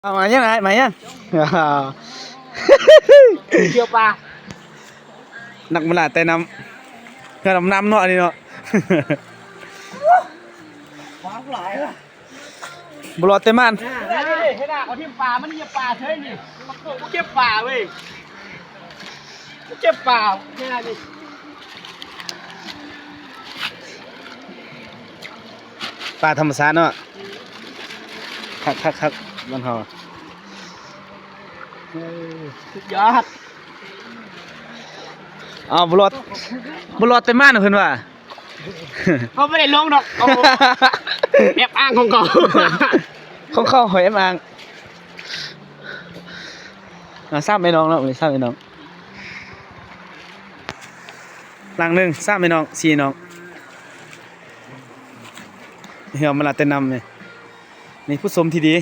ເອົາມາຍັງ ອ້າຍ ມາຍັງ? ກ່ຽວປາ. ນັກມາຫຼາຍແຕ່ນ້ຳ ເຮືອນນ້ຳເນາະ ອັນນີ້ເນາະ. ປາຫຼາຍ ບໍ່ລອດແຕ່ໝານ. ເຮັດໜ້າເຂົາຖິ້ມປາ ມັນຢາບປາເສີຍນີ້. ບໍ່ເກັບປາເວີຍ ບໍ່ເກັບປາແຄ່ນີ້. ປາທຳມະຊາດເນາະ. ຄັກໆໆ ບ້ານເຮົາ. ເອີ ສຸດຍອດ. ເອົາ ບໍ່ລອດ ບໍ່ລອດແຕ່ໝານ ເພິ່ນວ່າ. ເຮົາບໍ່ໄດ້ລົງດອກ ເອົາແອບອ້າງຂອງເຂົາ ຂອງເຂົາ ເຮົາແອບອ້າງ. ເອົາ ສາມແມ່ນ້ອງເນາະ ມີສາມແມ່ນ້ອງ. ຫຼັງໜຶ່ງ ສາມແມ່ນ້ອງ ສີ່ນ້ອງ. ເຮືອມາລາແຕ່ນຳນີ້ ນີ້ຜູ້ຊົມທີ່ດີ.